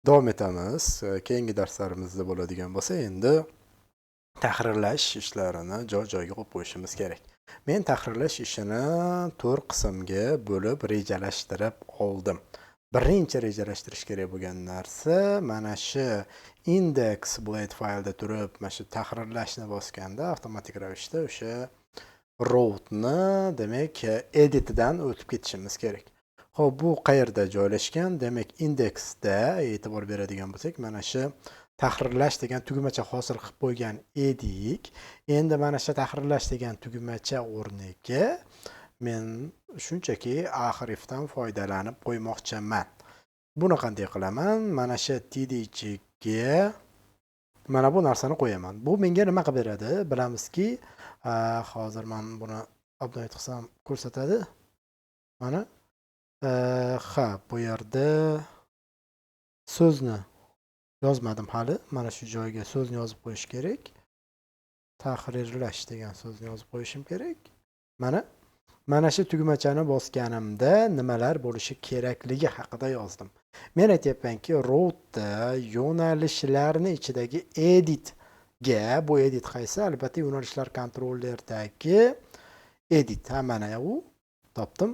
Davom etamiz. Keyingi darslarimizda bo'ladigan bo'lsa, endi tahrirlash ishlarini joy-joyiga qo'yib qo'yishimiz kerak. Men tahrirlash ishini 4 qismga bo'lib rejalashtirib oldim. Birinchi rejalashtirish kerak bo'lgan narsa mana shu index blade faylda turib, mana shu tahrirlashni bosganda avtomatik ravishda o'sha routeni, demak, editidan o'tib ketishimiz kerak. Xo'p, bu qayerda joylashgan? Demak, indeksda e'tibor beradigan bo'lsak, mana shu tahrirlash degan tugmacha hosil qilib qo'ygan edik. Endi mana shu tahrirlash degan tugmacha o'rniga men shunchaki a hrefdan foydalanib qo'ymoqchiman. Buni qanday qilaman? Mana shu tdg mana bu narsani qo'yaman. Bu menga nima qilib beradi? Bilamizki, hozir men buni update qilsam ko'rsatadi. Mana ha, bu yerda so'zni yozmadim hali. Mana shu joyga so'zni yozib qo'yish kerak. Tahrirlash degan so'zni yozib qo'yishim kerak. Mana shu tugmachani bosganimda nimalar bo'lishi kerakligi haqida yozdim. Men aytyapmanki, routda yo'nalishlarni ichidagi editga, bu edit qaysi? Albatta yo'nalishlar kontrollerdagi edit. Ha, mana u topdim.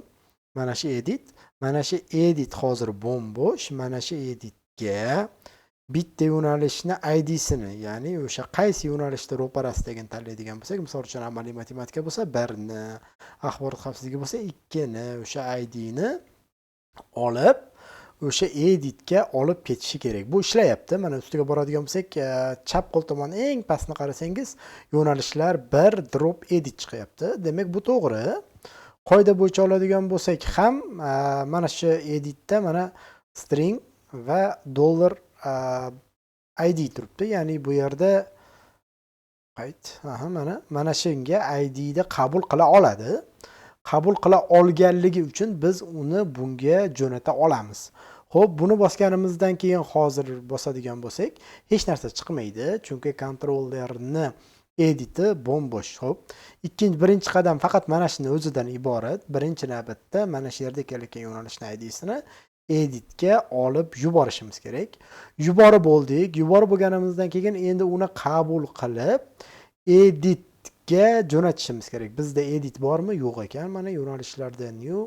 Mana shu edit, mana shu edit hozir bo'm-bo'sh. Mana shu editga bitta yo'nalishni IDsini, ya'ni o'sha qaysi yo'nalishda ro'parasidagini tanlaydigan bo'lsak, misol uchun amaliy matematika bo'lsa 1ni, axborot xavfsizligi bo'lsa 2ni, o'sha IDni olib o'sha editga olib ketishi kerak. Bu ishlayapti. Mana ustiga boradigan bo'lsak, chap qo'l tomon eng pastni qarasangiz, yo'nalishlar 1 drop edit chiqyapti. Demak, bu to'g'ri. Qoida bo'yicha oladigan bo'lsak ham, mana shu editda mana string va dollar ID turibdi. Ya'ni bu yerda qayt, aha, mana shunga IDni qabul qila oladi. Qabul qila olganligi uchun biz uni bunga jo'nata olamiz. Xo'p, buni bosganimizdan keyin hozir bosadigan bo'lsak, hech narsa chiqmaydi, chunki kontrollerni editi bo'm-bo'sh. Xo'p, birinchi qadam faqat mana shuni o'zidan iborat. Birinchi navbatda mana shu yerda kelayotgan yo'nalishni IDsini editga olib yuborishimiz kerak. Yuborib bo'ldik. Yuborib bo'lganimizdan keyin endi uni qabul qilib editga jo'natishimiz kerak. Bizda edit bormi? Yo'q ekan. Mana yo'nalishlarda new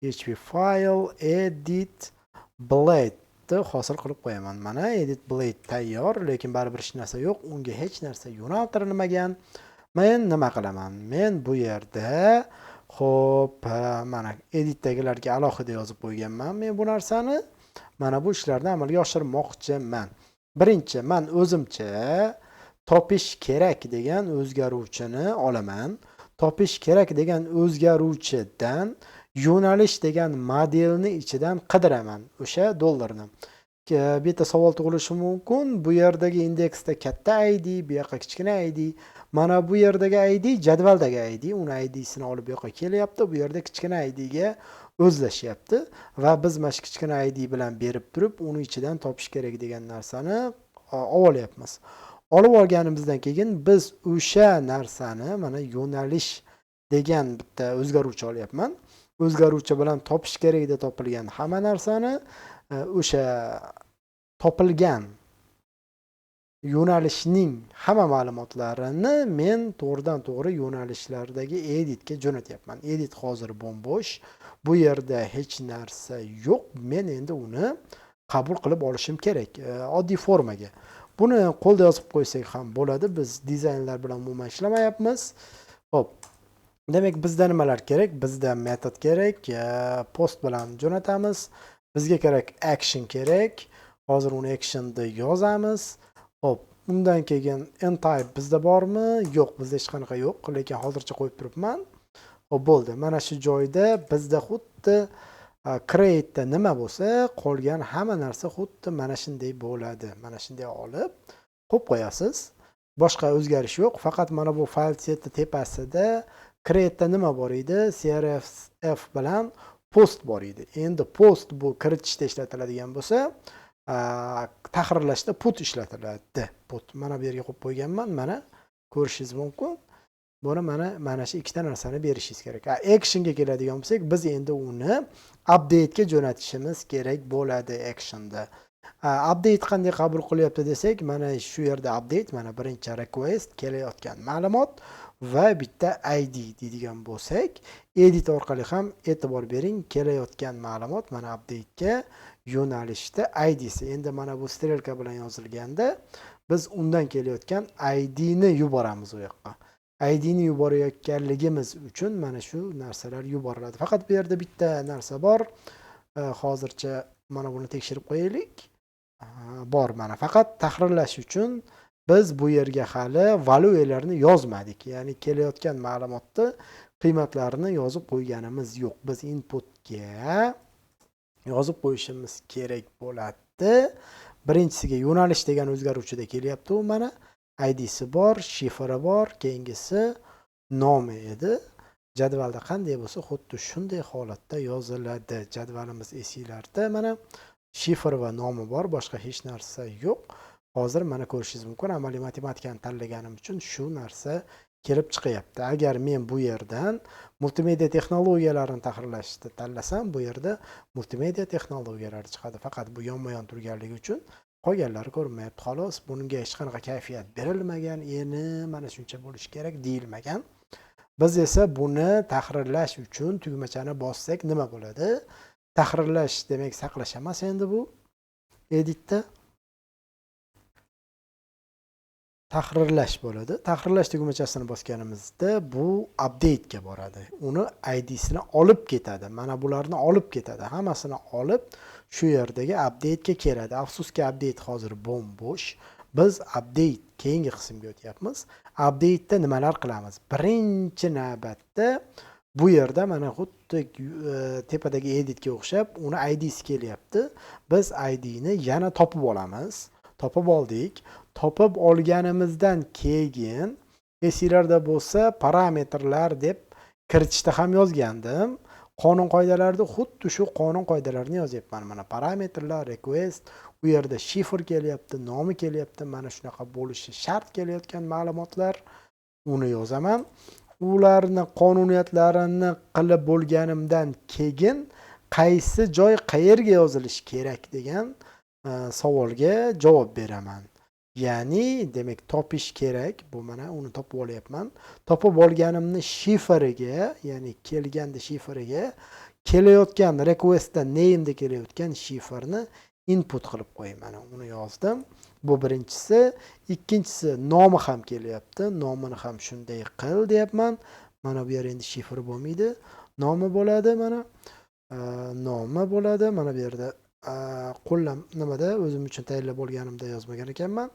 php file edit blade hosil qilib qo'yaman. Mana edit blade tayyor, lekin baribir hech narsa yo'q. Unga hech narsa yo'naltirilmagan. Men nima qilaman? Men bu yerda, xo'p, mana editdagilarga alohida yozib qo'yganman men bu narsani. Mana bu ishlarni amalga oshirmoqchiman. Birinchi, men o'zimcha topish kerak degan o'zgaruvchini olaman. Topish kerak degan o'zgaruvchidan yo'nalish degan modelni ichidan qidiraman o'sha dollarni. Bu yerda savol tug'ilishi mumkin. Bu yerdagi indeksda katta ID, bu yoqqa kichkina ID. Mana bu yerdagi ID jadvaldagi ID, uni IDsini olib bu yoqqa kelyapti. Bu yerda kichkina ID ga o'zlashyapti va biz mana shu kichkina ID bilan berib turib, uni ichidan topish kerak degan narsani olyapmiz. Olib olganimizdan keyin biz o'sha narsani mana yo'nalish degan bitta o'zgaruvchi olyapman. O'zgaruvchi bilan topish kerak deb topilgan hamma narsani o'sha topilgan yo'nalishning hamma ma'lumotlarini men to'g'ridan to'g'ri yo'nalishlardagi editga jo'natyapman. Edit hozir bo'm-bo'sh. Bu yerda hech narsa yo'q. Men endi uni qabul qilib olishim kerak, oddiy formaga. Buni qo'lda yozib qo'ysak ham bo'ladi. Biz dizaynlar bilan umuman ishlamayapmiz. Xo'p. Demak, bizda nimalar kerak? Bizda metod kerak, post bilan jo'natamiz. Bizga kerak action kerak. Hozir uni actionda yozamiz. Xo'p, undan keyin enctype bizda bormi? Yo'q, bizda hech qanaqa yo'q, lekin hozircha qo'yib turibman. Xo'p, bo'ldi. Mana shu joyda bizda xuddi create'da nima bo'lsa, qolgan hamma narsa xuddi mana shunday bo'ladi. Mana shunday olib qo'yib qo'yasiz. Boshqa o'zgarish yo'q. Faqat mana bu fayl setni tepasida create'da nima bor edi? CSRF bilan post bor edi. Endi post bu kiritishda ishlatiladigan bo'lsa, tahrirlashda put ishlatiladi. Put mana bu yerga qo'yib qo'yganman. Mana ko'rishingiz mumkin. Buni mana shu ikkita narsani berishingiz kerak. Actionga keladigan bo'lsak, biz endi uni updatega jo'natishimiz kerak bo'ladi actionda. Update qanday qabul qilyapti desak, mana shu yerda update, mana birinchi request kelayotgan ma'lumot va bitta ID deydigan bo'lsak, edit orqali ham e'tibor bering, kelayotgan ma'lumot mana updatega yo'nalishda IDsi. Endi mana bu strelka bilan yozilganda biz undan kelayotgan IDni yuboramiz u yoqqa. IDni yuborayotganligimiz uchun mana shu narsalar yuboriladi. Faqat bu yerda bitta narsa bor. Hozircha mana buni tekshirib qo'yaylik. Bor mana. Faqat tahrirlash uchun biz bu yerga hali valuelarni yozmadik. Ya'ni kelayotgan ma'lumotni qiymatlarini yozib qo'yganimiz yo'q. Biz inputga yozib qo'yishimiz kerak bo'ladi. Birinchisiga yo'nalish degan o'zgaruvchida kelyapti u mana. IDsi bor, shifri bor, keyingisi nomi edi. Jadvalda qanday bo'lsa, xuddi shunday holatda yoziladi. Jadvalimiz esinglarda mana shifr va nomi bor, boshqa hech narsa yo'q. Hozir mana ko'rishingiz mumkin, amaliy matematikani tanlaganim uchun shu narsa kelib chiqyapti. Agar men bu yerdan multimedia texnologiyalarini tahrirlashni tanlasam, bu yerda multimedia texnologiyalari chiqadi. Faqat bu yonma-yon turganligi uchun qolganlari ko'rinmayapti xolos. Bunga hech qanaqa kayfiyat berilmagan, endi mana shuncha bo'lishi kerak deyilmagan. Biz esa buni tahrirlash uchun tugmachani bossak nima bo'ladi? Tahrirlash demak saqlash emas endi bu editda. Tahrirlash bo'ladi. Tahrirlash tugmachasini bosganimizda bu updatega boradi. Uni IDsini olib ketadi. Mana bularni olib ketadi. Hammasini olib shu yerdagi updatega keladi. Afsuski update hozir bo'm-bo'sh. Biz update keyingi qismga o'tyapmiz. Update'da nimalar qilamiz? Birinchi navbatda bu yerda mana xuddi tepadagi editga o'xshab uni IDsi kelyapti. Biz IDni yana topib olamiz. Topib oldik. Topib olganimizdan keyin esinglarda bo'lsa parametrlar deb kiritishda ham yozgandim. Qonun qoidalarida xuddi shu qonun qoidalarini yozyapman. Mana parametrlar, request, u yerda shifr kelyapti, nomi kelyapti. Mana shunaqa bo'lishi shart kelayotgan ma'lumotlar, uni yozaman. Ularni qonuniyatlarini qilib bo'lganimdan keyin qaysi joy qayerga yozilishi kerak degan savolga javob beraman. Ya'ni demak topish kerak. Bu mana uni topib olyapman. Topib olganimni shifriga, ya'ni kelganda shifriga kelayotgan requestda name'da kelayotgan shifrni input qilib qo'yay. Mana uni yozdim. Bu birinchisi. Ikkinchisi nomi ham kelyapti. Nomini ham shunday qil deyapman. Mana bu yer endi shifr bo'lmaydi. Nomi bo'ladi mana. Nomi bo'ladi. Mana bu yerda qo'llam nimada o'zim uchun tayyorlab olganimda yozmagan ekanman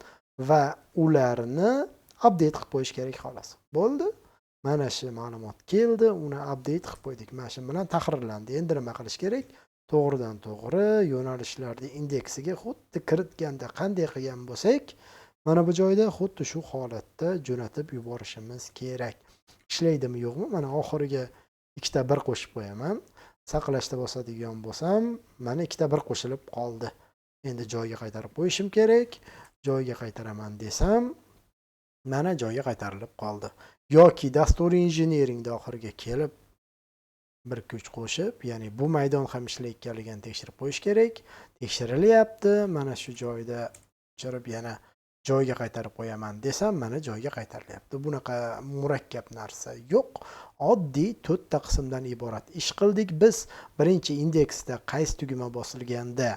va ularni update qilib qo'yish kerak xolos. Bo'ldi. Mana shu ma'lumot keldi, uni update qilib qo'ydik. Mana shu bilan tahrirlandi. Endi nima qilish kerak? To'g'ridan to'g'ri yo'nalishlarni indeksiga xuddi kiritganda qanday qilgan bo'lsak, mana bu joyda xuddi shu holatda jo'natib yuborishimiz kerak. Ishlaydimi yo'qmi? Mana oxiriga ikkita bir qo'shib qo'yaman. Saqlashda bosadigan bo'lsam, mana ikkita bir qo'shilib qoldi. Endi joyiga qaytarib qo'yishim kerak. Joyiga qaytaraman desam, mana joyiga qaytarilib qoldi. Yoki dasturiy injeneringda oxiriga kelib bir kuch qo'shib, ya'ni bu maydon ham ishlayotganligini tekshirib qo'yish kerak. Tekshirilyapti. Mana shu joyda o'chirib yana joyiga qaytarib qo'yaman desam, mana joyiga qaytarilyapti. Bunaqa murakkab narsa yo'q. Oddiy 4 ta qismdan iborat ish qildik biz. Birinchi indeksda qaysi tugma bosilganda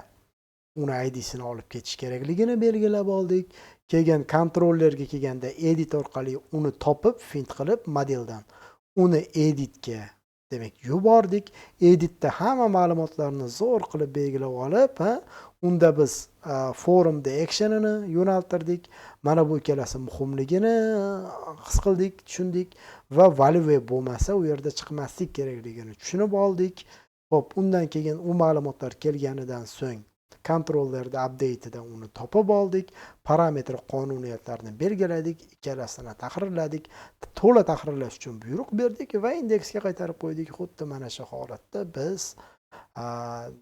uni IDsini olib ketish kerakligini belgilab oldik. Keyin kontrollerga kelganda edit orqali uni topib, find qilib modeldan uni editga demak yubordik. Editda hamma ma'lumotlarni zo'r qilib belgilab olib, unda biz forumda actionini yo'naltirdik. Mana bu ikkalasi muhimligini his qildik, tushundik va value bo'lmasa u yerda chiqmaslik kerakligini tushunib oldik. Xo'p, undan keyin u ma'lumotlar kelganidan so'ng kontrollerda update'ida uni topib oldik, parametr qonuniyatlarini belgiladik, ikkalasini tahrirladik, to'la tahrirlash uchun buyruq berdik va indeksga qaytarib qo'ydik. Xuddi mana shu holatda biz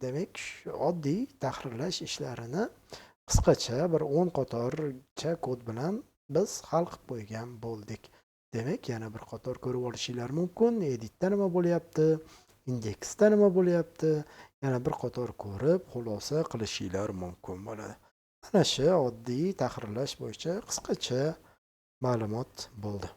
demak oddiy tahrirlash ishlarini qisqacha bir 10 qatorcha kod bilan biz hal qilib qo'ygan bo'ldik. Demak, yana bir qator ko'rib olishinglar mumkin. Editda nima bo'lyapti? Indeksda nima bo'lyapti, yana bir qator ko'rib xulosa qilishinglar mumkin bo'ladi. Mana shu oddiy tahrirlash bo'yicha qisqacha ma'lumot bo'ldi.